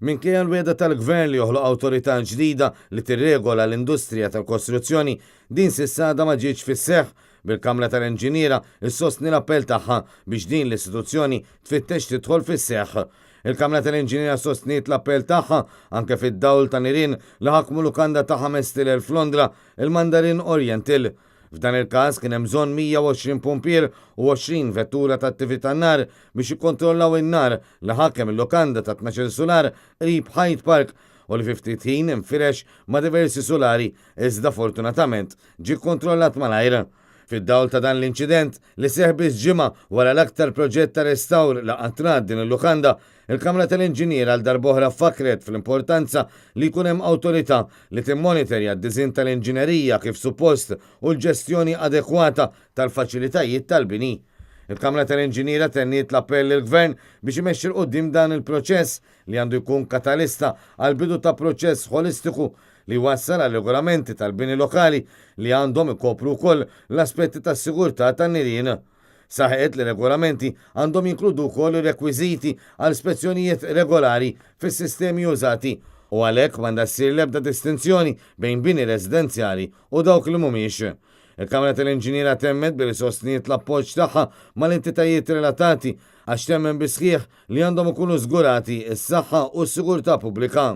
Minkejja l-wegħda tal-Gvern li joħloq awtorità ġdida li tirregola l-industrija tal-kostruzzjoni, din s'issa għadha ma ġietx fis-seħħ, bil-Kamra tal-Inġiniera ssostni l-appell tagħha biex din l-istituzzjoni tfittex tidħol fis-seħħ. Il-Kamra tal-Inġiniera sostniet l-appell tagħha anke fid-dawl ta' nirien li ħakmu lukanda ta' 5,000 f'Londra, il-Mandarin Oriental. F'dan il-każ kien hemm bżonn 120 pumpier u 20 vettura tat-tifi tan-nar biex jikkontrollaw in-nar li ħakem il-lukanda ta' 12-il sular qrib Hyde Park u li fi ftit ħin infirex ma' diversi sulari iżda fortunatament ġie kkontrollat malajr. Fid-dawl ta' dan l-inċident, li seħħ biss ġimgħa wara l-aktar proġett ta' restawr li qatt rat din il-lukanda, il-Kamra tal-Inġinier għal darb'oħra fakkret fl-importanza li jkun hemm awtorità li timmonitorja d-diżinn tal-inġinerija kif suppost u l-ġestjoni adekwata tal-faċilitajiet tal-bini. Il-Kamra tal-Inġiniera tenniet l-appell lill-Gvern biex imexxi 'l quddiem dan il-proċess li għandu jkun katalista għall-bidu ta' proċess ħolistiku li jwassal għal regolamenti tal-bini lokali li għandhom ikopru wkoll l-aspetti tas-sigurtà tan-nirien. Saħqet li regolamenti għandhom jinkludu wkoll ir-rekwiżiti għal spezzjonijiet regolari fis-sistemi użati u għalhekk m'għandha ssir l-ebda distinzjoni bejn bini residenzjali u dawk li mhumiex. Il-Kamra tal-Inġiniera temmet billi sostniet l-appoġġ tagħha mal-entitajiet relatati għax temmen bis-sħiħ li għandhom ikunu żgurati s-saħħa u s-sigurtà pubblika.